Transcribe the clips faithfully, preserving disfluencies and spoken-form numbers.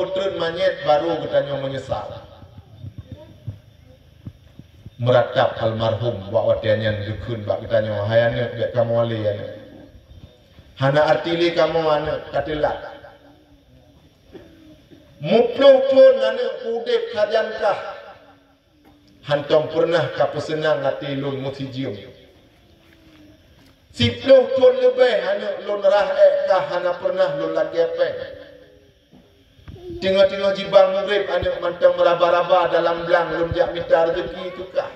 treun manyét, baru geutanyoe meunyeusal. Meuratab almarhum bak watée nyan geukheun bak geutanyoe, "Hai aneuëk, bék kamoe lé aneuëk. Hana arti lé kamoe aneuëk, ka teulat." Muplôh thon aneuëk udeb sajan kah, hántom peureunah ka peuseunang até lôn meusijeuem. Siplôh thon leubeh aneuëk lôn rhah ék kah, hana peureunah lôn lakée péng. Teungoh-teungoh jibang muréb aneuëk mantong meuraba-raba dalam blang lôn jak mita reuzeuki keu kah.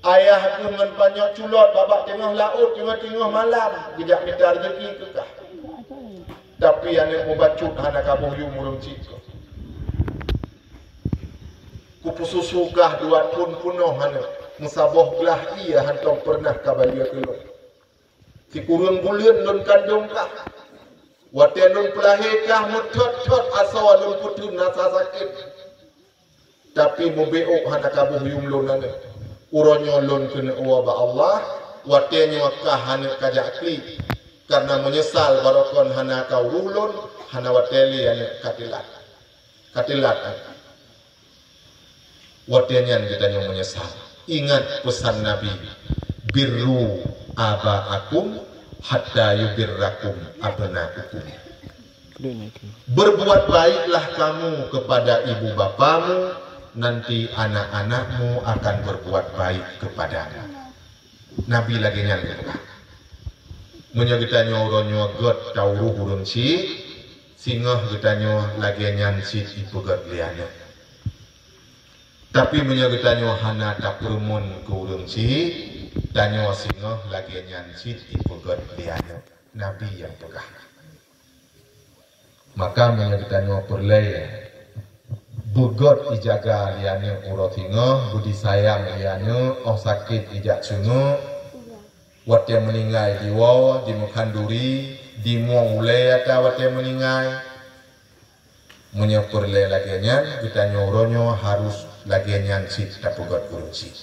Ayah keuh ngon panyöt culot babah teungoh laôt, teungoh-teungoh malam geujak mita reuzeuki keu kah. Tapi aneuëk mubacut hana kaboh yum ureuëng chik kah. Kupeususu kah dua thon peunoh aneuëk, meusaboh glah ié hántom peureunah ka bayeue keu lôn. Sikureueng buleuen lôn kandong kah. Watée lôn peulahé kah meuthot-thot asoe lôn peutheun rasa sakét. Tapi mubacut hana kaboh yum lôn aneuëk. Uroe nyoe lôn keuneuk woe bak Allah, watée nyoe kah aneuëk ka jak klik. Kareuna meunyeusal barokon hana ka uroh lôn, hana watée lé aneuëk ka teulat. Ka teulat aneuëk. Watée nyan geutanyoe meunyeusal. Ingat peusan Nabi, "Birru aba'akum hatta yubirrakum abna'ukum." Berbuat baiklah kamu kepada ibu bapamu, nanti anak-anakmu akan berbuat baik kepadamu. Nabi lagée nyan geupeugah. Meunyoe geutanyoe uroe nyoe gét tauroh ureuëng chik, singoh geutanyoe lagée nyan cit ipeugét lé aneuëk. Tapi meunyoe geutanyoe hana tapeureumeun keu ureuëng chik, tanyoe singoh lagée nyan cit ipeugét lé aneuëk. Nabi nyang peugah. Maka meunyoe geutanyoe peureulée beugét ijaga lé aneuëk uroe singoh, beudisayang lé aneuëk, óh sakét ijak ceungeuk, watée meuninggai diwoe, dimeukhanduri, dimueng ulée ata watée meuninggai. Meunyoe peureulée lagée nyan, geutanyoe uroe nyoe harôh lagée nyan cit tapeugét ureuëng chik.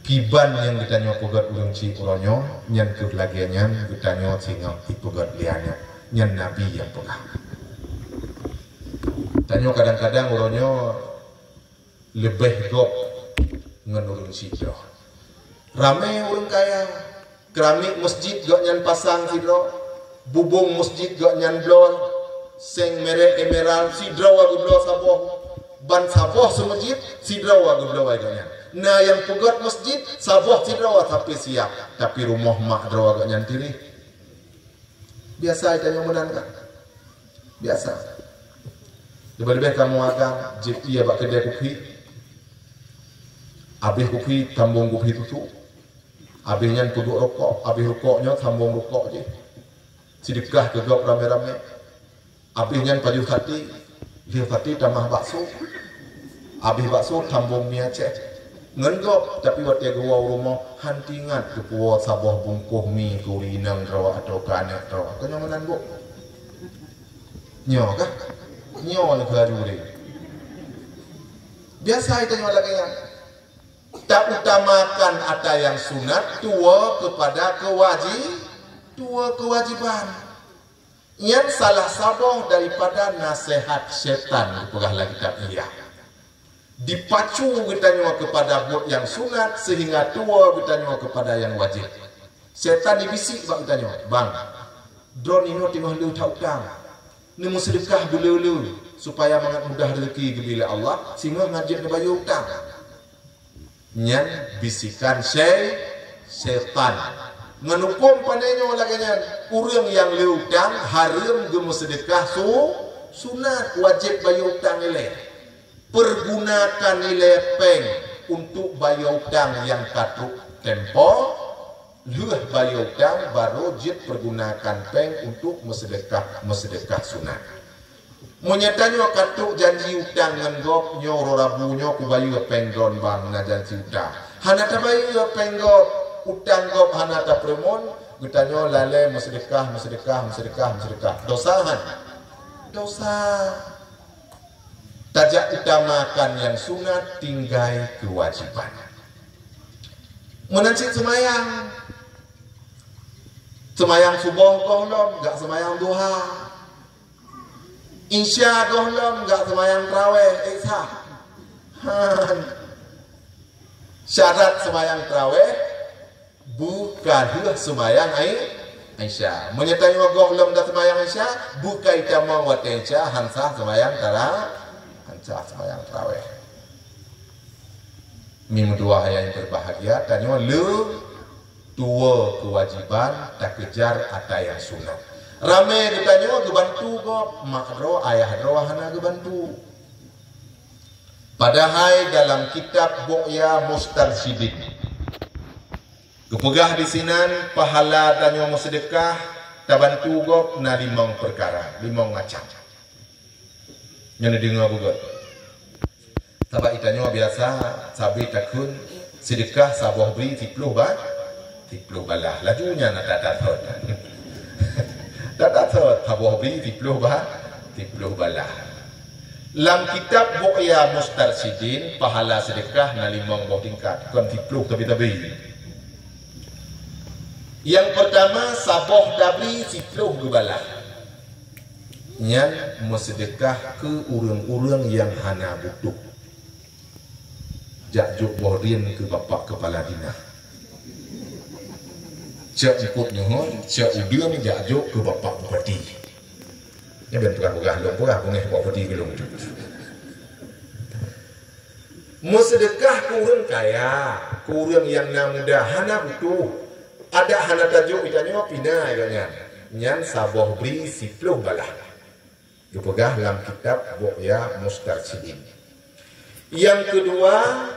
Kiban nyang geutanyoe peugét ureuëng chik uroe nyoe, nyan keuh lagée nyan geutanyoe singoh ipeugét lé aneuëk. Nyan Nabi nyang peugah. Tanyoe kadang-kadang uroe nyoe leubeh gob ngon ureuëng sidroe. Ramé ureuëng kaya, keramik masjid gobnyan pasang sidroe, bubông masjid gobnyan bloe, seng merek emerald sidroe geubloe saboh, ban saboh seumasjid sidroe geubloe gobnyan. Na nyang peugét masjid saboh sidroe sampai siap, tapi rumoh mak droe gobnyan tiréh. Biasa tanyoe meunan kan? Biasa. Leubeh-leubeh kamoe agam jieb ié bak keudée kupi. Abéh kupi, sambong kupi tutup. Abéh nyan peuduek rukok, abéh rukok nyoe sambong rukok jih. Sideukah keu gob ramé-ramé. Abéh nyan pajoh sate, lheueh sate tamah bakso. Abéh bakso sambong mi Aceh. Ngon gob, tapi watée geuwoe u rumoh, han teuingat geupuwoe saboh bungkôh mi keu ureuëng inong droe atawa keu aneuëk droe. Keu nyoe meunan, Bu? Nyoe kah? Nyoe lagée laju deh. Biasa tanyoe lagée nyan. Tautamakan ata nyang sunat tuwoe keupada keuwaji-, tuwoe keuwajiban. Nyan salah saboh daripada naseuhat syaitan geupeugah lam kitab Ihya. Dipacu geutanyoe keupada buet nyang sunat seuhingga tuwoe geutanyoe keupada nyang wajéb. Syaitan jibisik bak geutanyoe, "Bang, droeneuh nyoe teungoh le that utang. Neumeuseudeukah beule-le supaya mangat mudah reuzeki geubri lé Allah, singoh ngon jeuet neubayeue utang." Nyan bisikan syai-, syaitan. Ngon hukôm pane nyoe lagée nyan, ureuëng nyang le utang hareuem geumeuseudeukah su-, sunat, wajéb bayeue utang ilée. Pergunakan ilée péng untuk bayeue utang nyang ka trok tempo, lheueh bayeue utang, barô jeuet pergunakan péng untuk meuseudeukah, meuseudeukah sunat. Meunyoe tanyoe ka trok janji utang ngon gob, "Nyoe uroe Rabu nyoe kubayeue péng droen bang, na janji utang." Hana tabayeue péng gob, utang gob hana tapeureumeun, geutanyoe lalée meuseudeukah, meuseudeukah, meuseudeukah, meuseudeukah. Dosa han? Dosa. Tajak utamakan nyang sunat tinggai keuwajiban. Meunan cit seumayang. Seumayang suboh gohlom, gak seumayang duha. Isya gohlom jak seumayang tarawéh, eh, sah. Han. Syarat seumayang tarawéh beu ka lheueh seumayang ai-, Isya. Meunyoe tanyoe gohlom jak seumayang Isya, beu ka itamong watée Isya, han sah seumayang tara-, han sah seumayang tarawéh. Mimeutuwah nyang berbahagia, tanyoe le tuwo keuwajiban takeujar ata nyang sunat. Ramé geutanyoe geubantu gob, mak droe, ayah droe hana geubantu. Padahai dalam kitab Bughya Mustarsyidin geupeugah disinan pahala tanyoe meuseudeukah tabantu gob na limong peukara, limong macam. Nyan neudeungoe beugét. Sabab itanyoe biasa sabe takheun seudeukah saboh bri siploh ba-, siploh balah. Laju nyan na tata thot. Tata thot saboh bri siploh ba-, siploh balah. Lam kitab Bughya Mustarsyidin, pahala seudeukah na limong boh tingkat, kon siploh tabi-tabi. Nyang peurtama, saboh tabri siploh geubalah. Nyan meuseudeukah keu ureuëng-ureuëng nyang hana butoh. Jak jok boh rien keu bapak keupala dinah. Cok eungkot nyoe, cok udeueng jak jok keu bapak bupati. Nyan ban peugah-peugah lôn, peugah beungéh bapak bupati keu lôn tu. Meuseudeukah keu ureuëng kaya, keu ureuëng nyang na muda hana butoh. Adak hana tajok itanyoe pina geuh nyan. Nyan saboh bri siploh balah. Geupeugah lam kitab Bughya Mustarsyidin. Nyang keudua,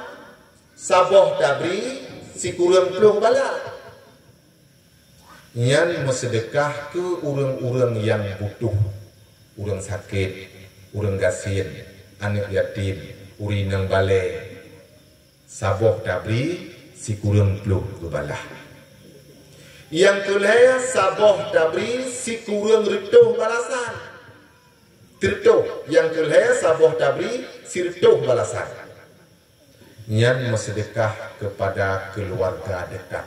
saboh tabri sikureueng ploh balah. Nyan meuseudeukah keu ureuëng-ureuëng nyang butoh, ureuëng sakét, ureuëng gasien, aneuëk yatim, ureuëng inong balée. Saboh tabri sikureueng ploh geubalah. Nyang keulhée saboh tabri sikureueng reutôh balasan. Reutôh, nyang keulhée saboh tabri sireutôh balasan. Nyan meuseudeukah keupada keuluwarga deukat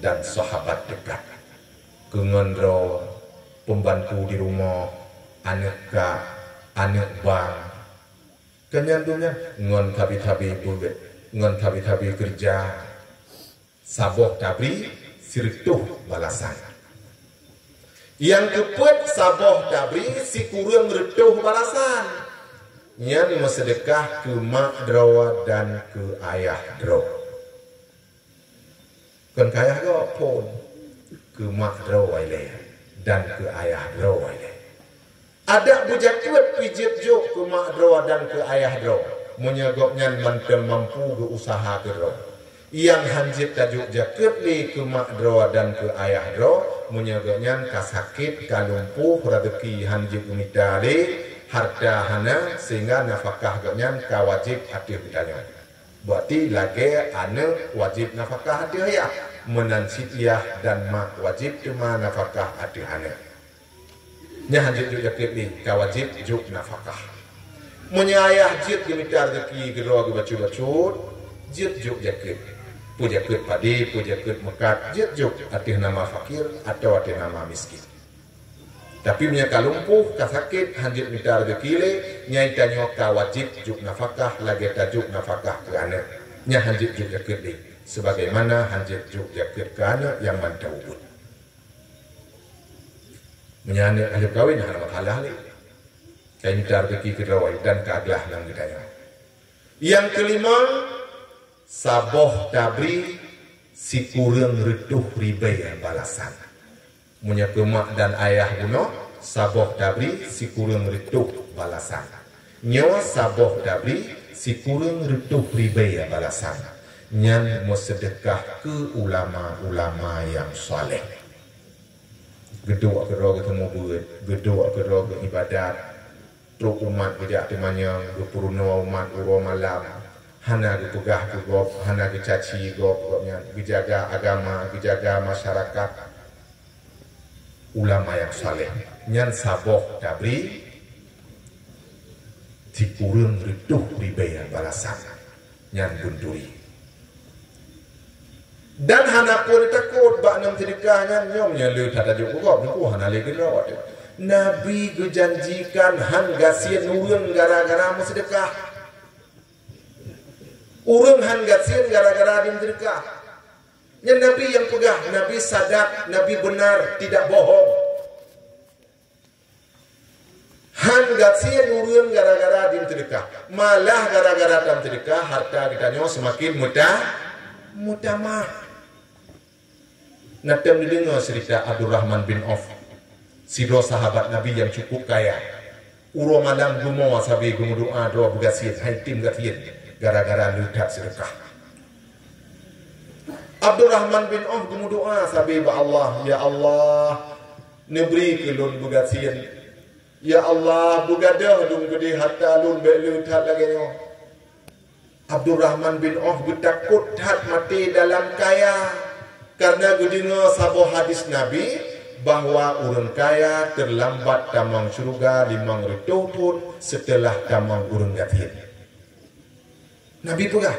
dan sahabat deukat, keu ngon droe, peumbantu di rumoh, aneuëk kak, aneuëk bang, Keunyan donya ngon tabi-tabi buet, ngon tabi-tabi keureuja, saboh tabri sireutôh balasan. Nyang keupeuet saboh tabri sikureueng reutôh balasan. Nyan meuseudeukah keu mak droe dan keu ayah droe. Kon keu ayah gob phon, keu mak droe ilée dan keu ayah droe ilée. Adak beujakeuet pih jeuet jok keu mak droe dan keu ayah droe, meunyoe gobnyan mantong mampu geu-useuha keudroe. Nyang han jeuet tajok jakeuet lé keu mak droe dan keu ayah droe, meunyoe gobnyan ka sakét, ka lumpoh, raseuki han jeuet geumita lé, hareuta hana, sehingga nafakah gobnyan ka wajéb ateueh geutanyoe. Berarti lagée aneuëk wajéb nafakah ateueh ayah, meunan cit yah dan mak wajéb teuma nafakah ateueh aneuëk. Nyan han jeuet jok jakeuet lé, ka wajéb jok nafakah. Meunyoe ayah jeuet geumita raseuki keudroe geubacut-bacut, jeuet jok jakeuet. Peue jakeuet padé, peue jakeuet meukat, jeuet jok ateueh nama fakir atawa ateueh nama miskin. Tapi meunyoe ka lumpoh, ka sakét, han jeuet mita raseuki lé, nyan tanyoe ka wajéb jok nafakah lagée tajok nafakah keu aneuëk. Nyan han jeuet jok jakeuet lé, sebagaimana han jeuet jok jakeuet keu aneuëk nyang mantong ubeut. Meunyoe aneuëk ka lheueh kawen, hana masalah lé. Ka mita raseuki keudroe dan ka glah lam geutanyoe. Nyang keulimong, saboh tabri sikureueng reutôh ribée balasan. Meunyoe keu mak dan ayah bunoe, saboh tabri sikureueng reutôh balasan. Nyoe saboh tabri sikureueng reutôh ribée balasan. Nyan meuseudeukah keu ulama-ulama nyang saleh. Geuduek keudroe geuteumeubeuet, geuduek keudroe geuibadat, trok umat geujak teumanyong, geupeurunoe umat uroe malam, hana geupeugah keu gob, hana geucaci gob, gobnyan geujaga agama, geujaga masyarakat. Ulama nyang saleh nyan saboh tabri sikureueng reutôh ribée balasan. Nyan beutôi. Dan hana peue neutakot bak ngon seudeukah nyan, nyoe meunyoe le that tajok keu gob, nyoe hana lé keudroe. Nabi geujanjikan han gasien ureuëng gara-gara meuseudeukah. Ureuëng han gasien gara-gara dimeuseudekah. Nyan Nabi nyang peugah, Nabi sadak, Nabi benar, tidak bohong. Han gasien ureuëng gara-gara dimeuseudekah. Malah gara-gara tameuseudekah, harta geutanyoe seumaken meuta-, meutamah. Na tem neudeungoe ceurita Abdurrahman bin Auf, sidroe sahabat Nabi nyang cukup kaya. Uroe malam geumoe sabe geumeudoa droe beugasien, hai tem gasien, gara-gara le that seudeukah. Abdurrahman bin Auf geumeudoa sabe bak Allah, "Ya Allah, neubri keu lôn beugasien. Ya Allah, beugadôh lôn keudeh harta lôn bék le that lagée nyoe." Abdurrahman bin Auf geutakot that maté dalam kaya, kareuna geudeungoe saboh hadis Nabi bahwa ureuëng kaya teulambat tamong syeuruga limong reutôh thon seuteulah tamong ureuëng gasien. Nabi peugah,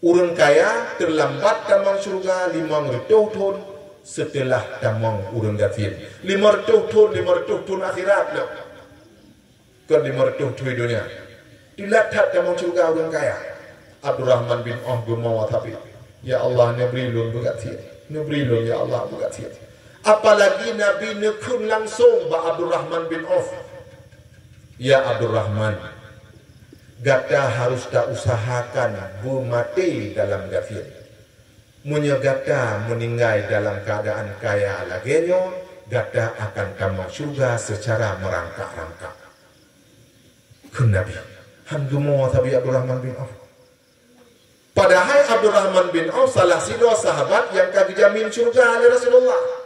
ureuëng kaya teulambat tamong syeuruga limong reutôh thon seuteulah tamong ureuëng gasien. Limong reutôh thon, limong reutôh thon akhirat lom. Kon limong reutôh thon donya. Teulat that tamong syeuruga ureuëng kaya. Abdurrahman bin Auf geumoe sabe, "Ya Allah, neubri lôn beugasien. Neubri lôn, ya Allah, beugasien." Apalagi Nabi neukheun langsong bak Abdurrahman bin Auf, "Ya Abdurrahman, gata harus ta usahakan beumaté dalam gasien. Meunyoe gata meuninggai dalam keuadaan kaya lagée nyoe, gata akan tamong syeuruga seucara meurangkak-rangkak." Kheun Nabi, han geumoe sabe Abdurrahman bin Auf. Padahai Abdurrahman bin Auf salah sidroe sahabat nyang ka geujamin syeuruga lé Rasulullah.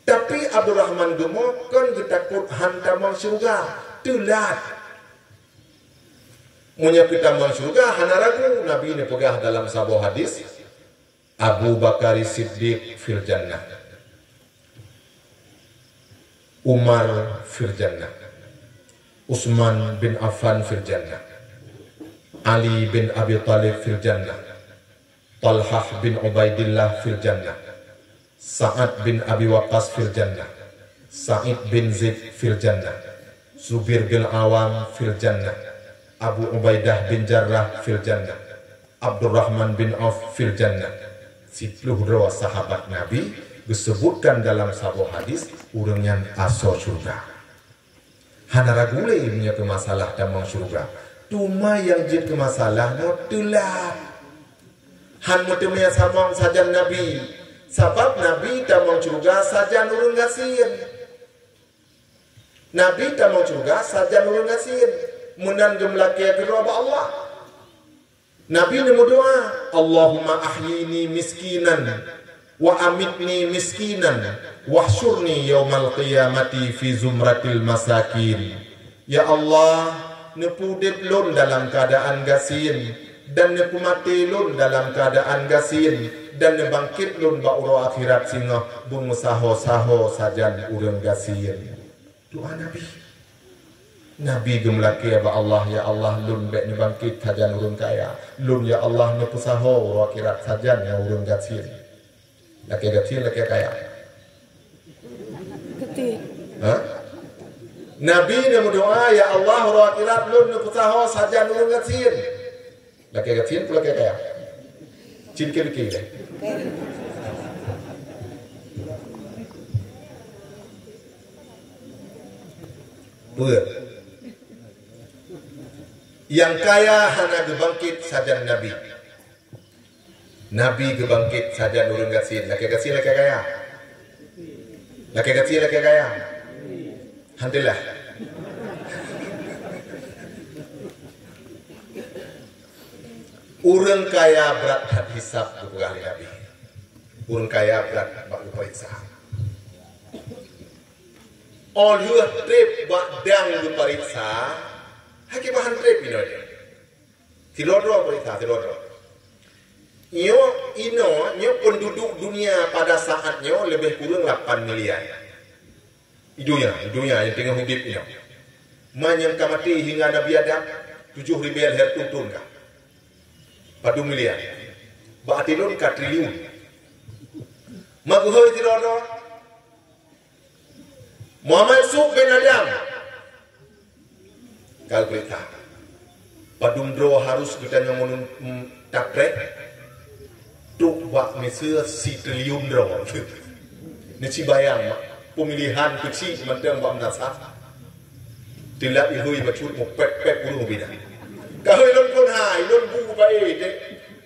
Tapi Abdurrahman geumoe kon geutakot han tamong syeuruga, teulat. Meunyoe keu tamong syeuruga hana ragu, Nabi neupeugah dalam saboh hadis, "Abu Bakar Siddiq fil jannah, Umar fil jannah, Utsman bin Affan fil jannah, Ali bin Abi Thalib fil jannah, Talhah bin Ubaidillah fil jannah, Sa'ad bin Abi Waqqas fil jannah, Sa'id bin Zaid fil jannah, Zubair bin Awam fil jannah, Abu Ubaidah bin Jarrah fil jannah, Abdurrahman bin Auf fil jannah." Siplôh droe sahabat Nabi geuseubutkan dalam saboh hadis, ureuëng nyan asoe syeuruga. Hana ragu lé meunyoe keu masalah tamong syeuruga. Teuma nyang jeuet keu masalah nyoe teulat. Han meuteumé samong sajan Nabi. Sabab Nabi tamong syeuruga sajan ureuëng gasien. Nabi tamong syeuruga sajan ureuëng gasien. Meunan geumeulakée keudroe bak Allah. Nabi neumeudoa, "Allahumma ahyini miskinan, wa amitni miskinan, wahsyurni yaumal qiyamati fi zumratil masakin." Ya Allah, neupeuudeb lôn dalam keuadaan gasien, dan neupeumaté lôn dalam keuadaan gasien, dan neubangkét lôn bak uroe akhirat singoh beumeusaho-saho sajan ureuëng gasien. Doa Nabi. Nabi geumeulakée bak Allah, "Ya Allah, lôn bék neubangkét sajan ureuëng kaya. Lôn, ya Allah, neupeusaho uroe akhirat sajan ngon ureuëng gasien." Lakée gasien, lakée kaya? Gasien. Ha? Nabi neumeudoa, "Ya Allah, uroe akhirat lôn neupeusaho sajan ureuëng gasien." Lakée gasien peue lakée kaya? Cit keu-keu lé. Peue? Nyang kaya hana geubangkét sajan Nabi. Nabi geubangkét sajan ureuëng gasien. Lakée gasien, lakée kaya? Lakée gasien, lakée kaya? Alhamdulillah. Ureuëng kaya brat that hisab geupeugah lé Nabi. Ureuëng kaya brat bak geupeuriksa. Óh lheueh treb bak dang geupeuriksa, haki bahan treb inoe. Sidroe-droe peuriksa, sidroe-droe. Nyoe inoe, nyoe penduduk dunia pada saat nyoe leubeh kureueng lapan miliar. Di dunia, di dunia nyang teungoh udeb inoe. Ma nyang ka maté hingga Nabi Adam, tujoh ribée lhée reutôh thon ka. Padum miliar. Bak até lôn ka triliun. Ma geuhôi sidroe-droe. Muhammad Yusuf bin Adam. Ka geupeurintah. Padum droe harôh geutanyoe meunun-, mm, tapreh. Trok bak miseue sitriliun droe. Neuci bayang, mak. Peumilihan keuchik mantong bak meunasah. Teulat ihôi bacut mupet-pet ureuëng ubina. Ka hôi lôn phon hai, lôn bu bae dek.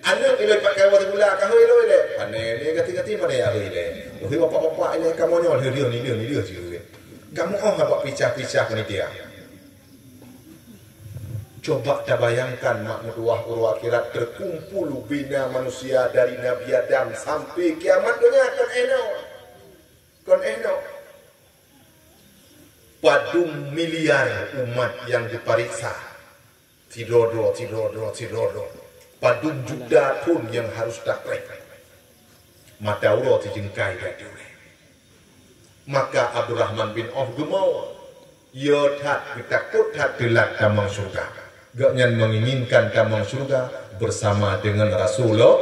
Aneuk ilée pat kawa sikula, ka hôi lôn ilée. Pane lé gati-gati pane ya hôi lé. Hôi bapak-bapak ilée kamoe nyoe lheueh-lheueh ni lheueh ni lheueh jih. Kamoe oh bak pisah-pisah panitia. Coba tabayangkan, mak meutuwah, uroe akhirat teukumpul ubina manusia dari Nabi Adam sampai kiamat donya kon éh noe. Kon éh noe. Padum miliar umat nyang geupareksa. Sidroe-droe, sidroe-droe, sidroe-droe. Padum juta thon nyang harôh tapreh. Mata uroe sijeungkai that diurée. Maka Abdurrahman bin Auf geumawöt, yo that, geutakot that teulat tamong syeuruga. Gobnyan menginginkan tamong syeuruga bersama dengan Rasulullah.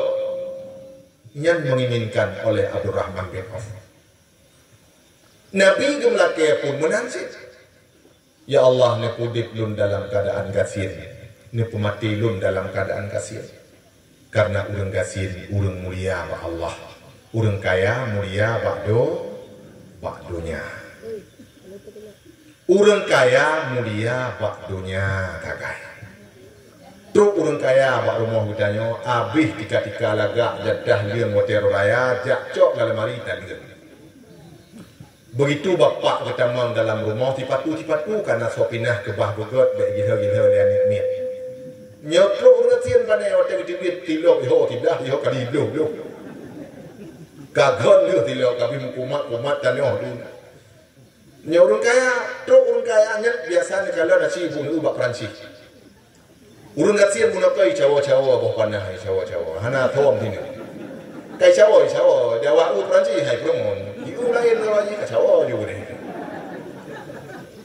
Nyan menginginkan oleh Abdurrahman bin Auf. Nabi geumeulakée phon meunan cit. Ya Allah, neupeudeb lôn dalam keuadaan gasien, neupeumaté lôn dalam keuadaan gasien. Karena ureuëng gasien, ureuëng mulia bak Allah. Ureuëng kaya mulia bak do-, bak donya. Ureuëng kaya mulia bak donya, tagai. Trok ureuëng kaya bak rumoh geutanyoe, abéh tika-tika lagak, jadah leueng watée raya, jak cok lam lemari taleueng. Begitu bapak geutamong dalam rumoh, sipatu-sipatu kana soe pinah keubah beugöt bék jilhö-jilhö lé aneuk miet. Nyoe trok ureuëng gasien pane watée geuteubiet tilok iho tiblah iho kali bloh-bloh. Ka gon lheueh tilok ka beuh meukumat-kumat tanoh dum. Nyoe ureuëng kaya, trok ureuëng kaya nyan biasa neukalon aci ibu bak Perancis. Ureuëng gasien bunoe kai cawa-cawa boh panah, cawa-cawa. Hana thom sinan. Kai cawa, cawa. Jawa u Perancis hai peureumeun. Ibu laén cawa jih ka cawa ju deh.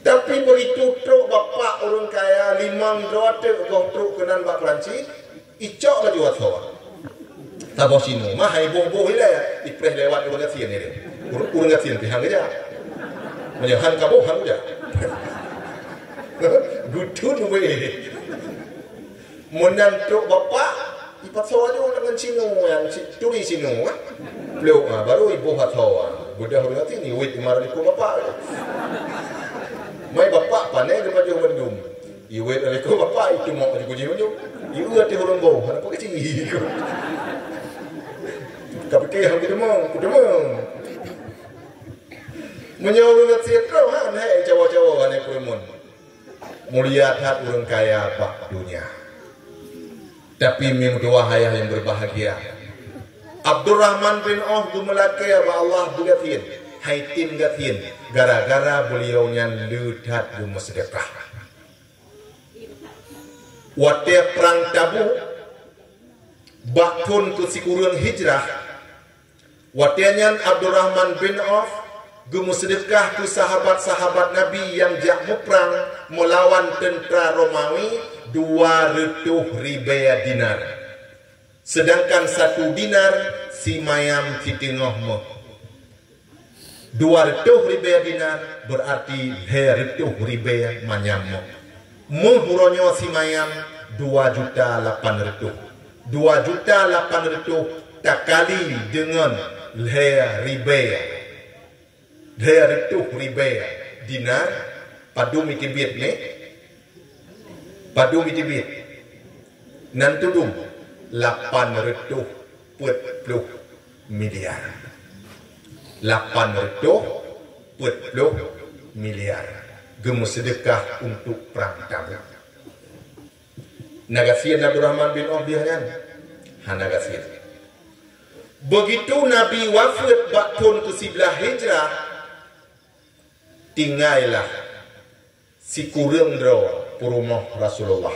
Tapi begitu trok bapak ureuëng kaya limong droe teuk goh trok keunan bak Perancis, icok laju athoe. Taboh sinoe, mah hai boh-boh ilée, ipreh lewat ureuëng gasien ilée. Ureuëng, ureuëng gasien pih han geujak. Meunyoe han kaboh han geujak. Gutun weh. Meunan trok bapak, ipasoe laju ngon sinoe nyang si-, turi sinoe, eh. Plok, ah, baru iboh athoe, ah. Beudoh ureuëng gasien iwet imara likot bapak. Mai bapak pane geupajoh bandum. Iwet laju likot bapak, itumok laju kujih bandum. Ieu ateueh ureuëng boh, hana pakcik. Ka pike han kuteumong, kuteumong. Meunyoe ureuëng gasien trok han hai cawa-cawa hana peureumeun. Mulia that ureuëng kaya bak donya. Tapi meutuwah ayah nyang berbahagia, Abdurrahman bin Auf geumeulakée bak Allah beugasien, hai tem gasien, gara-gara beuliau nyan le that geumeuseudeukah. Watée prang Tabuk, bak thon keusikureueng hijrah, watée nyan Abdurrahman bin Auf geumeuseudeukah keu sahabat-sahabat Nabi nyang jak muprang meulawan teuntra Romawi dua reutôh ribée dinar. Seudangkan satu dinar simayam siteungoh méuh. Dua reutôh ribée dinar, beurarti lhée reutôh ribée manyam méuh. Méuh uroe nyoe simayam dua juta lapan reutôh. Dua juta lapan reutôh takali deungon lhée ribée. Lhée reutôh ribée dinar, padum iteubiet nyoe? Padum iteubiet? Nan tudum, lapan reutôh peuet ploh miliar. Lapan reutôh peuet ploh miliar geumeuseudeukah untuk prang Tabuk. Na gasien Abdurrahman bin Auf nyan? Hana gasien. Begitu Nabi wafeuet bak thon keusiblaih Hijrah, tinggai lah sikureueng droe peurumoh Rasulullah.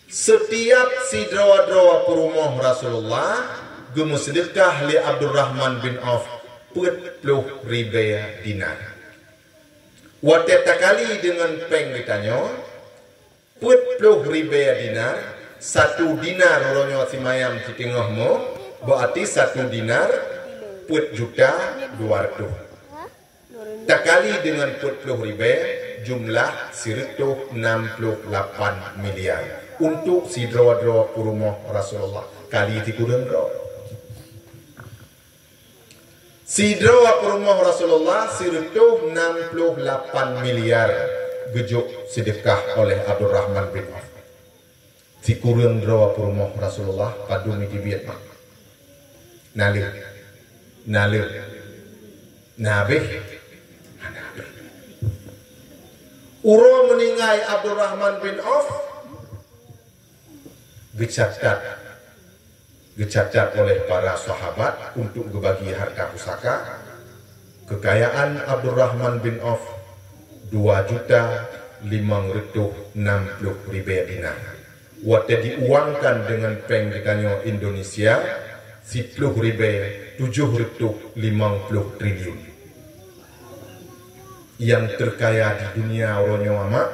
Seutiab sidroe-droe peurumoh Rasulullah geumeuseudeukah lé Abdurrahman bin Auf peuet ploh ribée dinar. Watée takali deungon péng geutanyoe, peuet ploh ribée dinar, satu dinar uroe nyoe simayam siteungoh méuh, beurarti satu dinar peuet juta dua reutôh. Takali deungon peuet ploh ribèe, jumlah sireutôh nam ploh lapan miliar untuk sidroe-droe peurumoh Rasulullah. Kali sikureueng droe. Sidroe peurumoh Rasulullah sireutôh nam ploh lapan miliar geujok seudeukah oleh Abdurrahman bin Auf. Sikureueng droe peurumoh Rasulullah padum jiteubiet mak. Na lheueh. Na lheueh. Na habéh. Na habéh. Uroe meuninggai Abdurrahman bin Auf geucatat, geucatat oleh para sahabat untuk geubagi harta pusaka. Keukayaan Abdurrahman bin Auf dua juta limong reutôh nam ploh ribèe dinar. Watèe diuangkan deungon péng geutanyoe Indonesia, siploh ribèe tujoh reutôh limong ploh triliun. Nyang teukaya di dunia uroe nyoe mak,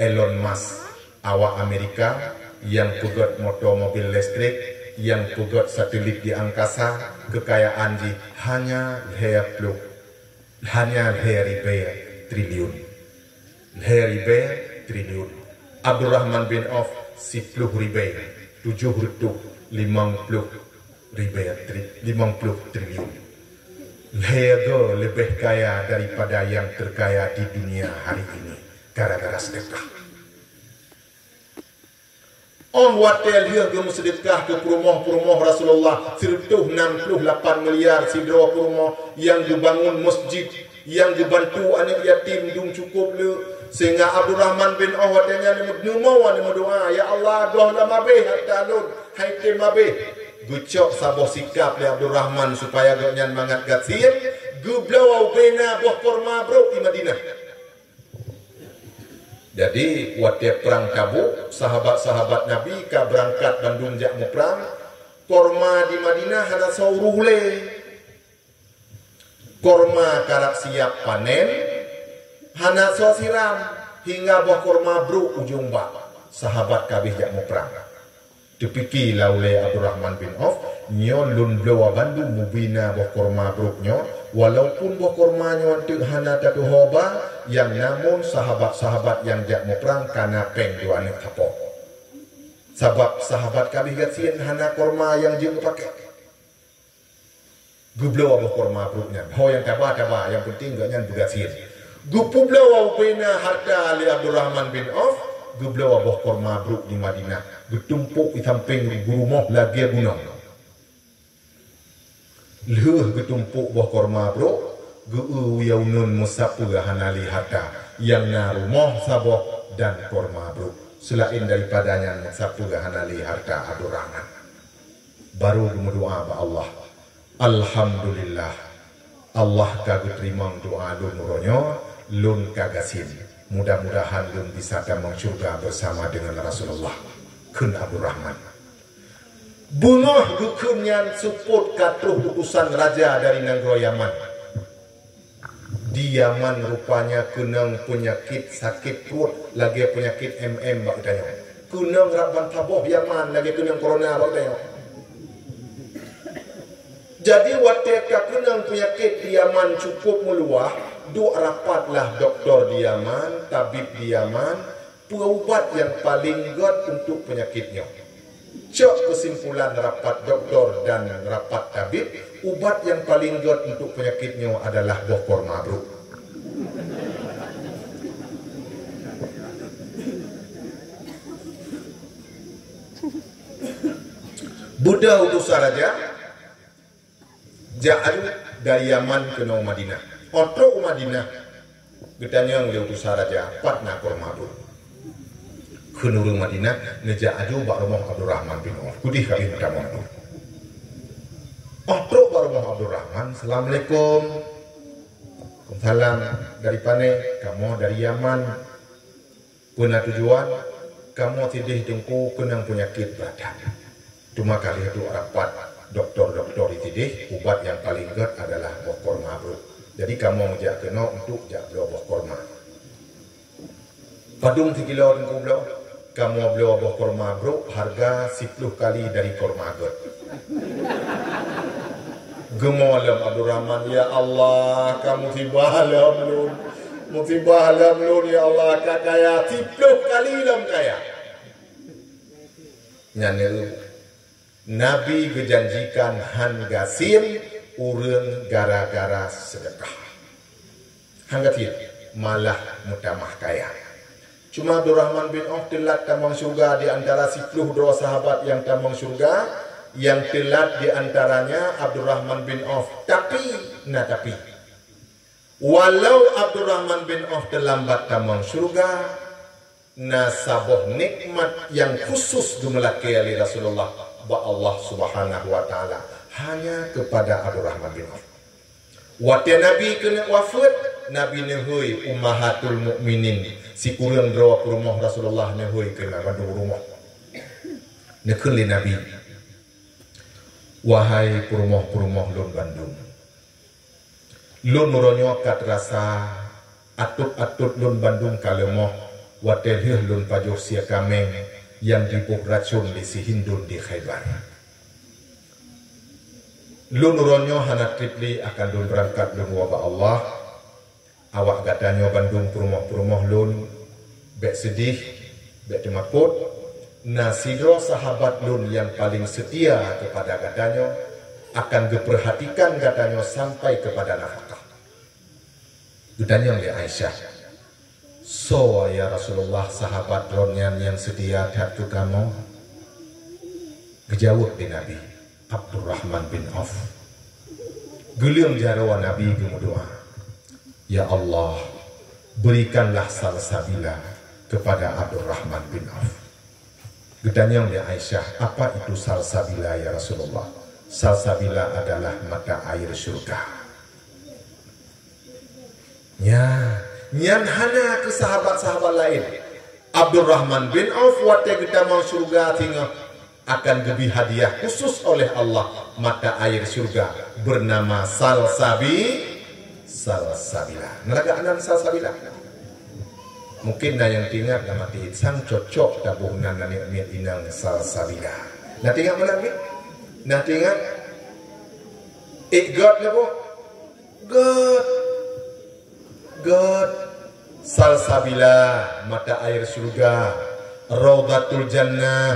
Elon Musk, awak Amerika, nyang peugöt moto mobil listrik, nyang peugöt satelit di angkasa, keukayaan jih hanya lhèe ploh, hanya lhèe ribèe triliun. Lhèe ribèe triliun. Abdurrahman bin Auf siploh ribèe tujoh reutôh limong ploh ribèe tri-, limong ploh triliun. Lhèe goe leubeh kaya daripada nyang teukaya di dunia hari ini gara-gara seudeukah. Óh watèe lheueh geumeuseudeukah keu peurumoh-peurumoh Rasulullah, sireutôh nam ploh lapan miliar sidroe peurumoh nyang geubangun masjid, nyang geubantu aneuk yatim dum cukôp le, sehingga Abdurrahman bin Auf watèe nyan neumoe, neumeudoa, "Ya Allah, goh lom habéh hareuta lôn, han tém habéh." Geucok saboh sikap lé Abdurrahman supaya gobnyan mangat gasien, geubloe ubena boh korma brôk di Madinah. Jadi, watèe prang Tabuk, sahabat-sahabat Nabi ka beurangkat bandum jak muprang, korma di Madinah hana soe uroh ulèe. Korma karab siap panen, hana soe siram, hingga boh korma brôk ujong bak. Sahabat ka habéh jak muprang. Teupike lah ulèe Abdurrahman bin Auf, "Nyoe lôn bloe bandum ubena boh korma brôk nyoe, walaupun boh korma nyoe teuk hana tatuho ba, nyang na mon sahabat-sahabat nyang jak muprang ka na péng dua aneuk sapo." Sabab sahabat ka habéh gasien hana korma nyang jeuet geupakè. Geubloe boh korma brôk nyan. Ho nyang taba, taba, nyang peunteng gobnyan beugasien. Geupeubloe ubena hareuta lé Abdurrahman bin Auf, geubloe boh korma brôk di Madinah, geutumpôk di sampéng rumoh lagèe gunong. Lheueh geutumpôk boh korma brôk, geu-eu u yaunun meusapeue hana lé hareuta, nyang na rumoh saboh dan korma brôk. Seulaén daripada nyan, meusapeue hana lé hareuta Abdurrahman. Barô geumeudoa bak Allah, "Alhamdulillah, Allah ka geuteurimong doa lôn uroe nyoe, lôn ka gasien. Mudah-mudahan lôn bisa tamong syeuruga beusama deungon Rasulullah," kheun Abdurrahman. Beungoh geukheun nyan seupôt ka troh utusan raja dari nanggroe Yaman. Di Yaman rupanya keunong peunyakét sakét pruet lagèe peunyakét M M bak geutanyoe. Keunong rab ban saboh Yaman lagèe keunong corona bak geutanyoe. Jadi watèe ka keunong peunyakét di Yaman cukôp meuluwah, duek rapatlah dokto di Yaman, tabib di Yaman, peue ubat nyang paleng gèt untuk peunyakét nyoe. Cok keusimpulan rapat dokto dan rapat tabib, ubat nyang paleng gèt untuk peunyakét nyoe adalah boh korma brôk. Beudôh utusan raja, jak aju dari Yaman keunoe u Madinah. Óh trôk u Madinah, geutanyong lé utusan raja, "Pat na korma brôk?" Kheun ureueng Madinah, "Neujak aju bak rumoh Abdurrahman bin Auf. Keudéh ka abéh meutamong." Óh trôk bak rumoh Abdurrahman, "Assalamualaikum." "Waalaikumsalam. Dari pané?" "Kamoe dari Yaman." "Peue na tujuan?" "Kamoe sidéh Teungku keunong peunyakét brat that. Teuma ka lheueh duek rapat dokto-dokto di sidéh, ubat nyang paleng gèt adalah boh korma brôk. Jadi kamoe meujak keunoe untuk jak bloe boh korma." "Padum sikilo Teungku bloe?" "Kamoe bloe boh korma brôk hareuga siploh kali dari korma gèt." Geumo lom Abdurrahman, "Ya Allah, ka musibah lom lôn. Musibah lom lôn, ya Allah, ka kaya siplôh kali lom kaya." Nyan Nabi geujanjikan han gasien ureuëng gara-gara seudeukah. Han gasien, malah meutamah kaya. Cuma Abdurrahman bin Auf teulat tamong syurga di antara siplôh droe sahabat nyang tamong syurga, nyang teulat di antaranya Abdurrahman bin Auf. Tapi, na tapi. Walau Abdurrahman bin Auf teulambat tamong syurga, na saboh nikmat nyang khusus geumeulakée lé Rasulullah bak Allah Subhanahu wa Taala hanya kepada Abdurrahman bin Auf. Watée Nabi keuneuk wafeuet, Nabi neuhôi Ummahatul Mukminin, sikureueng droe peurumoh Rasulullah neuhôi keu lam rumoh. Neukheun lé Nabi, "Wahai peurumoh-peurumoh lôn bandum, lôn uroe nyoe ka teurasa atot-atot lôn bandum ka leumoh watée lheueh lôn pajoh sie kaméng nyang jiboh racon lé si Hindun di Khaibar. Lôn uroe nyoe hana treb lé akan lôn beurangkat lôn woe bak Allah. Awak gata nyoe bandum peurumoh-peurumoh lôn, bék seudeh, bék teumakot. Na sidroe sahabat lôn nyang paleng seutia keupada gata nyoe akan geupeurhatikan gata nyoe sampai keupada nafakah." Geutanyong lé Aisyah, "Soe, ya Rasulullah, sahabat droeneuh nyan nyang seutia that keu kamoe?" Geujaweueb lé Nabi, "Abdurrahman bin Auf." Geuleueng jaroe Nabi geumeudoá, "Ya Allah, berikanlah salsabila kepada Abdurrahman bin Auf." Geutanyong lé Aisyah, "Apa itu salsabila, ya Rasulullah?" "Salsabila adalah mata air syurga." Nya, nyan hana keu sahabat-sahabat laén. Abdurrahman bin Auf watée geutamong syurga singoh akan geubri hadiah khusus oleh Allah mata air syurga bernama Salsabi-, Salsabila. Neulaga nan Salsabila? Mungkin na nyang teuingat lam até, sang cocok taboh nan aneuk miet inong Salsabila. Na teuingat meunan, Mi? Na teuingat? Ék göt na boh? Göt. Göt. Salsabila, mata air syurga. Raudhatul Jannah,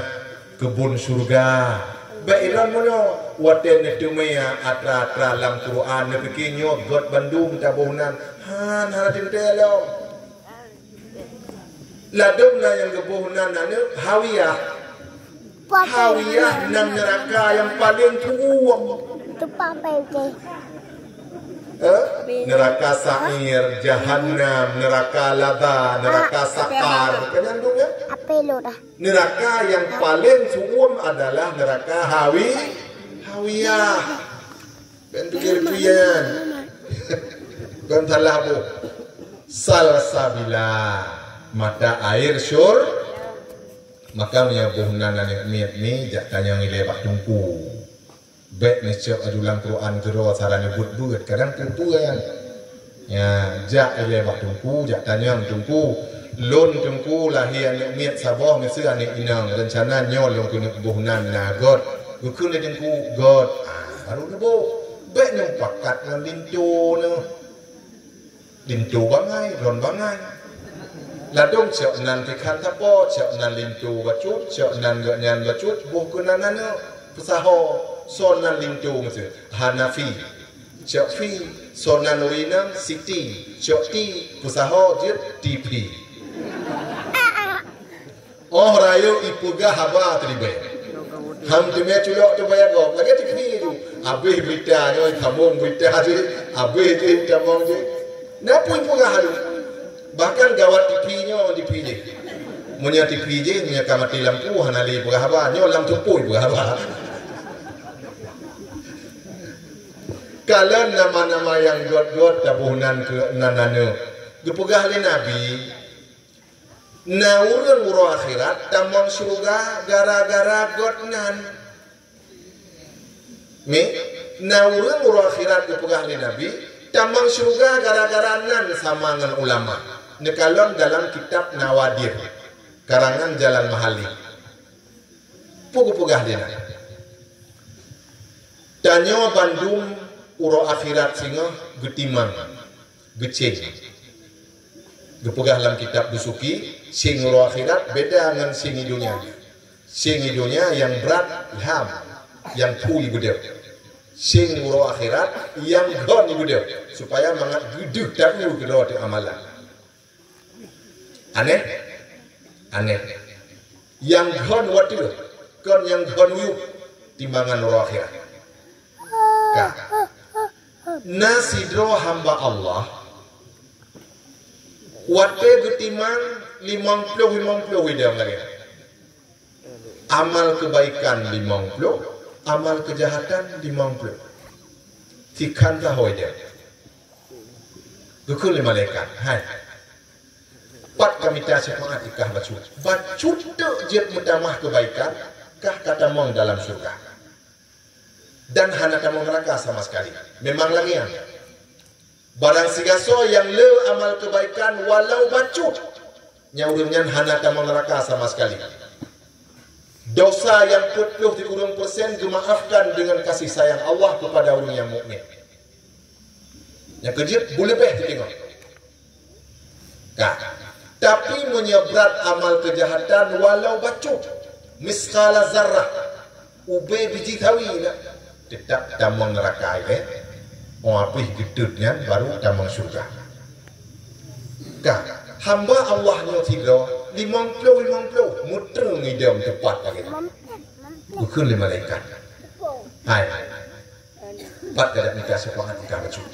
keubun syurga. Bék iran meunyoe, watée neuteumé atra-atra lam Quran, neupike nyoe göt bandum taboh nan. Han, hana teuntée lom. Ladôm na nyang geuboh nan aneuk Hawiyah. Hawiyah nan neuraka nyang paleng su'uem. Eh? Neuraka Sa'ir, Jahannam, neuraka Laba, neuraka Saqar. Kan nyan dong, ya? Neuraka nyang paleng su'uem adalah neuraka Hawi-, Hawiyah. Bék pikir-pikir nyan. Kon salah boh. Salsabila, mata air syur-, maka meunyoe boh nan aneuk miet ni jak tanyong ilée bak teungku. Bék neucok aju lam Quran keudroe cara neubuet-buet, kadang teungku nyan. Ya, jak ilée bak teungku, jak tanyong teungku. Lôn teungku lahé aneuk miet saboh miseue aneuk inong, reuncana nyoe lôn keuneuk boh nan na göt. Geukheun lé teungku, göt. Ah, baru neuboh. Bék nyoe pakat ngon linto nyoe. Linto bangai, lôn bangai. Ladôm cok nan tikhan tapo, cok nan linto bacut, cok nan gobnyan bacut, boh keunan aneuk. Peusaho, soe nan linto miseue? Hanafi. Cok fi, soe nan ureueng inong, Siti, cok ti, peusaho jeuet T V. Óh rayeuk ipeugah haba teuribée. Ham teumé culok teubaya gob, lagée T V tu. Abéh beurita nyoe, sambông beurita jih, abéh jih, sambông jih. Na peue ipeugah tu? Bahkan gawat T V nyoe, T V jih. Meunyoe T V jih, meunyoe ka maté lampu, hana lé ipeugah haba, nyoe lam teupôi ipeugah haba. Kalon nama-nama nyang göt-göt taboh nan keu nan aneuk. Geupeugah lé Nabi, na ureuëng uroe akhirat tamong syeuruga gara-gara göt nan. Mi, na ureuëng uroe akhirat geupeugah lé Nabi, tamong syeuruga gara-gara nan sama ngon ulama. Neukalon dalam kitab Nawadir, karangan Jalan Mahali. Peue geupeugah lé Nabi? Tanyoe bandum Uroe akhirat singoh geutimang, geucéng. Geupeugah lam kitab Dusuki, céng uroe akhirat beda ngon céng i donya. Céng i donya nyang brat lham, nyang phui beudôh. Céng uroe akhirat nyang gon beudôh, supaya mangat geudeuh taeu keudroe teuh amalan. Aneh? Aneh. Nyang gon watèe, kon nyang gon uyueb, timbangan uroe akhirat. Ka. Na sidroe hamba Allah, watèe geutimang limong ploh, limong ploh idong lagèe. Amal keubaikan limong ploh, amal keujahatan limong ploh. Sikhan sahoe jeuet. Geukheun lé malaikat, "Hai, pat kamita syafaat i kah bacut? Bacut teuk jeuet meutamah keubaikan, kah ka tamong dalam syeuruga. Dan hana tamong neuraka sama sekali." Memang lagèe nyan. Barang sigasoe nyang le amal keubaikan walau bacut, nyang ureueng nyan hana tamong neuraka sama sekali. Dosa nyang peuet ploh sikureueng persen geumaafkan deungon kasih sayang Allah keupada ureueng nyang mukmin. Nyang keujeuet, beuleubeh teudeungoe. Ka. Tapi meunyoe brat amal keujahatan walau bacut, misqala zarrah, ubé biji sawi na, teutap tamong neuraka ilèe. Oh, abéh geutot nyan baru tamong syeuruga. Ka, hamba Allah nyoe sidroe, limong ploh, limong ploh, meutreueng idong teupat lagèe nyan. Geukheun lé malaikat, "Hai, pat kajak mita syafaat i kah bacut?"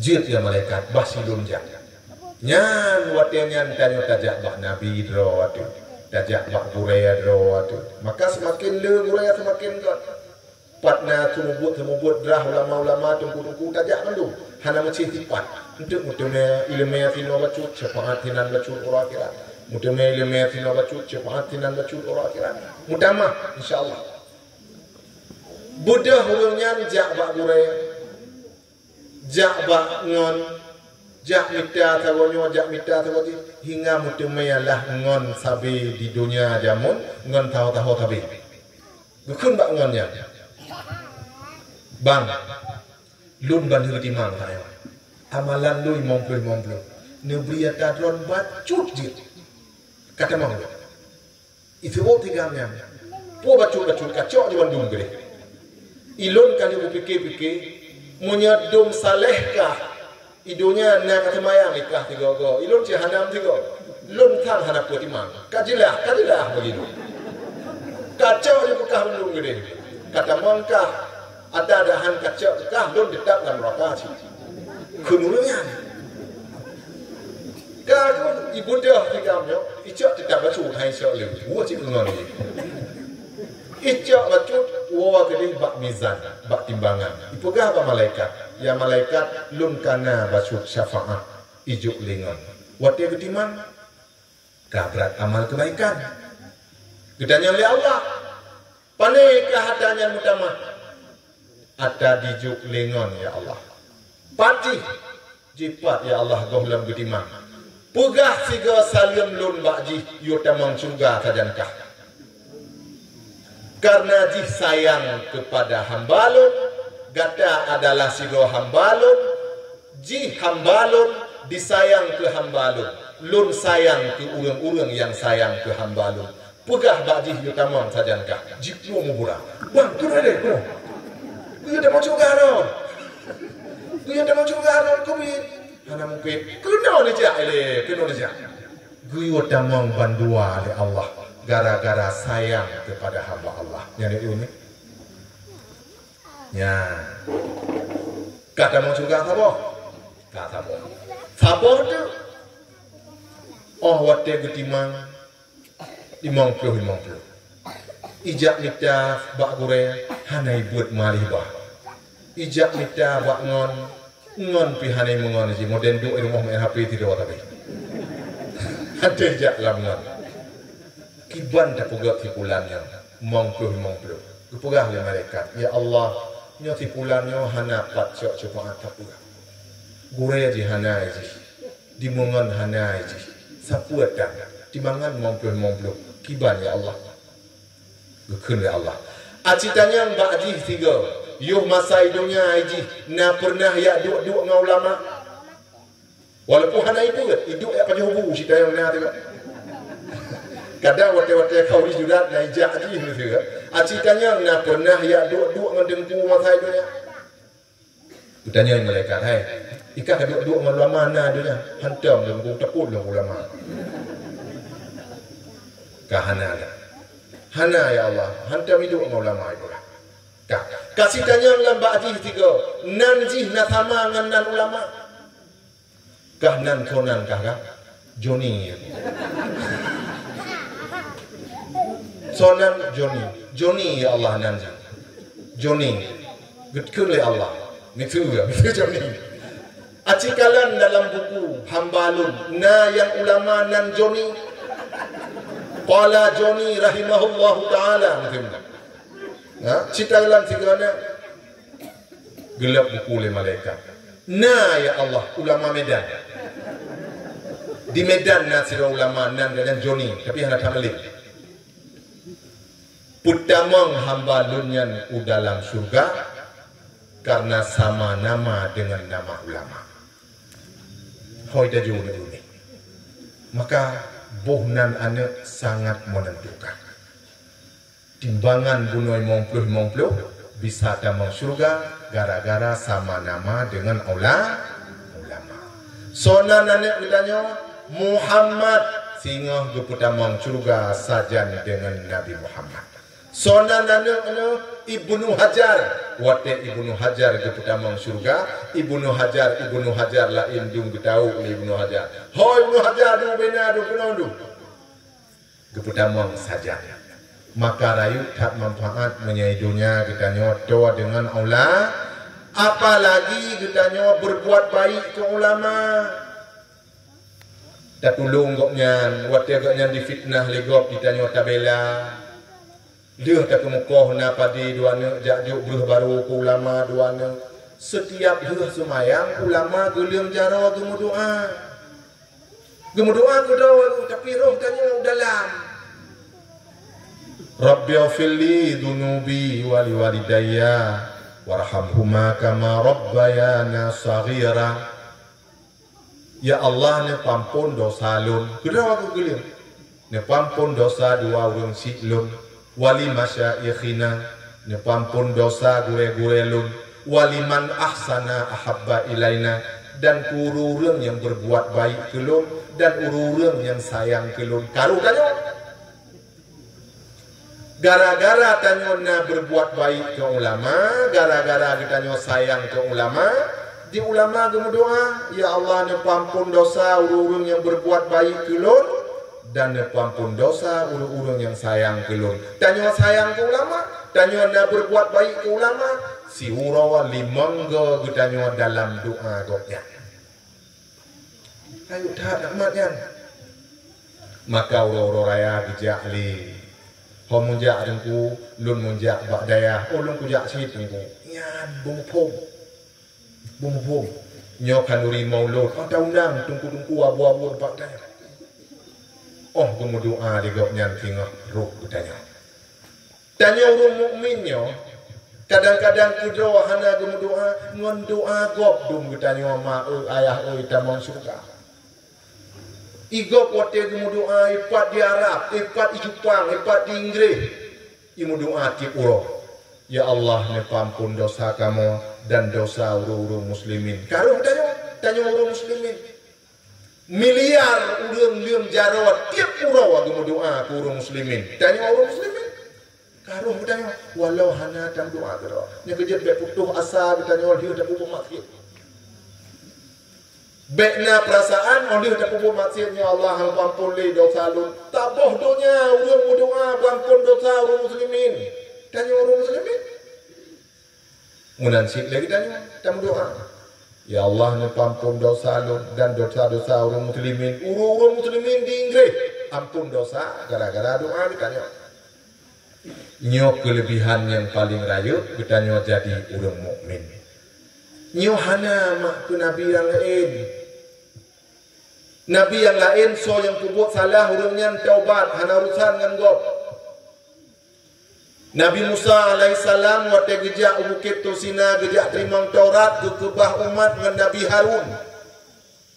"Jeuet ya malaikat, bah si lôn jak." Nyan watèe nyan tanyoe tajak bak nabi droe ateueh, tajak bak gurèe droe ateueh. Maka seumaken le gurèe seumaken göt. Pat na seumeubeuet-seumeubeuet drah ulama-ulama, teungku-teungku, tajak mandum. Hana meusti sipat. Enteuk meuteumé ileumèe sinoe bacut, syafaat sinan bacut uroe akhirat. Meuteumé ileumèe sinoe bacut, syafaat sinan bacut uroe akhirat. Meutamah, insya Allah. Beudôh ureueng nyan jak bak gurèe. Jak bak ngon, jak mita sagoe nyoe, jak mita sagoe jih, hingga meuteumé lah ngon sabe di donya jameun, ngon taho-taho sabe. Geukheun bak ngon nyan, "Bang, lôn ban lheueh timang tanyoe. Amalan lôn limong ploh limong ploh. Neubri ata droen bacut jeuet. Ka tamong lôn." Iseuôt tigam nyan, "Peue bacut-bacut, kacok jih bandum keudeh. Ilôn ka lheueh kupike-pike, meunyoe dum saléh kah, i donya na ka seumayang i kah sigoe-goe, ilôn cit hana meusigoe. Lôn sang hana peue timang. Ka jeulaih, ka jeulaih bagi lôn. Kacok jih peukah bandum keudeh. Ka tamong kah, ata dahan kacok peukah, lôn teutap lam neuraka cit." Kheun ureueng nyan. Ka kheueh ibeudôh tigam nyoe, icok teutap bacut, hai icok lé. Woe cit keu ngon lé. Icok bacut, woe keudeh bak mizan, bak timbangan. Ipeugah bak malaikat, "Ya malaikat, lôn ka na bacut syafaat, ijok lé ngon." Watèe geutimang, ka brat amal keubaikan. Geutanyong lé Allah, "Pané kah ata nyan meutamah?" "Ata dijok lé ngon, ya Allah." "Pat jih?" "Jipat, ya Allah, gohlom geutimang." "Peugah sigoe saleuem lôn bak jih, yue tamong syeuruga sajan kah. Kareuna jih sayang keupada hamba lôn, gata adalah sidroe hamba lôn, jih hamba lôn, disayang keu hamba lôn, lôn sayang keu ureueng-ureueng nyang sayang keu hamba lôn. Peugah bak jih yue tamong sajan kah." Jikheun mubura, "Bang, keunoe lé, keunoe. Geuyue tamong syeuruga droe. Geuyue tamong syeuruga droe, keubiet." "Hana mungken. Keunoe neujak lé, keunoe neujak." Geuyue tamong bandua lé Allah gara-gara sayang keupada hamba Allah. Nyan uneuk. Nyan. Ka tamong syeuruga saboh? Ka saboh. Saboh teuk. Oh, watèe geutimang, limong ploh limong ploh. Ijak mita bak gurèe, hana ibuet meualih bah. Ijak mita bak ngon, ngon pih hana imeungon jih, modern duek i rumoh main H P tidoe tapi. Hana ijak lam ngon. Kiban tapeugöt si pulan nyoe, limong ploh limong ploh. Geupeugah lé malaikat, "Ya Allah, nyoe si pulan nyoe hana pat cok syafaat sapeue. Gurèe jih hana jih. Dimeungon hana jih. Sapeue tan? Timbangan limong ploh limong ploh. Kiban, ya Allah?" Geukheun lé Allah, "Aci tanyong bak jih sigoe, Yoh masa i donya jih na pernah jak duek-duek ngon ulama? Walaupun hana iduek, iduek jak pajoh bu, cit tanyong na teuka. Kadang watée-watée khawarij jurat na ijak jih teuka. Aci tanyong na pernah jak duek-duek ngon teungku masa i donya? Geutanyong malaikat, "Hai, i kah duek-duek ngon ulama na donya?" "Hantom lôn, ku takot lôn ulama." "Ka hana lé?" "Hana, ya Allah, hantom iduek ngon ulama ibulah." Ka, ka sitanyong lam bak jih tiga, nan jih na sama ngon nan ulama. Kah nan, soe nan kah, kah? Joni. Soe nan? Joni. Joni, ya Allah, nan jih. Joni. Geukheun lé Allah. Miseue, miseue Joni. Aci kalon dalam buku hamba lôn, na nyang ulama nan Joni. Qala Joni rahimahullahu taala, miseue. Ha? Cita lam sigoe na. Geuleueb buku lé malaikat. Na, ya Allah, ulama Medan. Di Medan na sidroe ulama nan geuh nyan Joni, tapi hana that malém. Peutamong hamba lôn nyan u dalam syeuruga karena sama nama dengan nama ulama. Hôi taju ni. Maka boh nan aneuk sangat menentukan. Timbangan bunoe limong ploh limong ploh bisa tamong syeuruga gara-gara sama nama dengan ula-, ulama. Soe nan aneuk geutanyoe? Muhammad, singoh geupeutamong syeuruga sajan dengan Nabi Muhammad. Soe nan aneuk nyoe? Ibnu Hajar. Watée Ibnu Hajar geupeutamong syeuruga, Ibnu Hajar, Ibnu Hajar laén dum geutawök lé Ibnu Hajar. Ho Ibnu Hajar, dum bina dum keunoe dum. Geupeutamong sajan. Maka rayeuk that manfaat meunyoe i donya geutanyoe toe deungon aula, apalagi geutanyoe berbuat baik keu ulama. Tatulông gobnyan, watée gobnyan difitnah lé gob, geutanyoe tabela. Lheueh takeumeukoh na padé dua neuk jak jok breueh barô keu ulama dua neuk. Setiap lheueh seumayang, ulama geuleueng jaroe geumeudoá. Geumeudoá keudroe, tapi roh tanyoe dalam. Rabbighfirli dzunubi wa liwalidayya warhamhuma kama rabbayana shaghira. Ya Allah, neupeuampon dosa lôn. Keudroe geuh geuleueng. Neupeuampon dosa dua ureuëng syiek lôn. Wa li masyaikhina, neupeuampon dosa gurée-gurée lôn. Wa liman ahsana ahabba ilaina, dan keu ureuëng-ureuëng nyang berbuat baik keu lôn dan ureuëng-ureuëng nyang sayang keu lôn. Ka roh tanyoe. Gara-gara tanyoe na berbuat baik keu ulama, gara-gara geutanyoe sayang keu ulama, di ulama geumeudoá, "Ya Allah, neupeuampon dosa ureuëng-ureuëng nyang berbuat baik keu lôn, dan neupeuampon dosa ureuëng-ureuëng nyang sayang keu lôn." Tanyoe sayang keu ulama, tanyoe na berbuat baik keu ulama, siuroe limong goe geutanyoe dalam doá gobnyan. Rayeuk that mat nyan. Maka uroe-uroe raya geujak lé. Ho meujak teungku, lôn meujak bak dayah. Oh, lôn kujak cit teungku. Nyan beumuphom. Beumuphom. Nyoe khanuri maulud. Oh, taundang teungku-teungku, abu-abu bak dayah. Oh, geumeudoá lé gobnyan singoh roh geutanyoe. Tanyoe ureuëng mukmin nyoe, kadang-kadang keudroe hana geumeudoá, ngon doá gob dum geutanyoe ma eu, ayah eu, tamong syeuruga. I gob watée geumeudoá, ipat di Arab, ipat i Jepang, ipat di Inggréh, imeudoá tieb uroe, "Ya Allah, neupeuampon dosa kamoe dan dosa ureuëng-ureuëng muslimin." Ka roh tanyoe, tanyoe ureuëng muslimin. Miliar ureuëng leueng jaroe tieb uroe geumeudoá keu ureuëng muslimin. Tanyoe ureuëng muslimin. Ka roh geutanyoe, walau hana tameudoá keudroe. Nyoe keujeuet bék putôh asa geutanyoe lheueh tapeubuet maksiet. Bék na peurasaan, oh, lheueh tapeubuet maksiet, "Ya Allah, hana peuampon lé dosa lôn." Taboh donya ureuëng meudoá peuampon dosa ureuëng muslimin. Tanyoe ureuëng muslimin. Meunan cit lé geutanyoe tameudoá, "Ya Allah, neupeuampon dosa lôn dan dosa-dosa ureuëng muslimin, ureuëng-ureuëng muslimin di Inggréh, ampon dosa gara-gara doá geutanyoe." Nyoe keuleubihan nyang paleng rayeuk geutanyoe jadi ureuëng mukmin. Nyoe hana mak keu nabi nyang laén. Nabi nyang laén soe nyang peubuet salah ureuëng nyan taubat, hana urusan ngon gob. Nabi Musa alaihissalam watée geujak u Bukét Tursina geujak teurimong Taurat, geukeubah umat ngon Nabi Harun.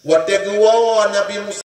Watée geuwoe Nabi Musa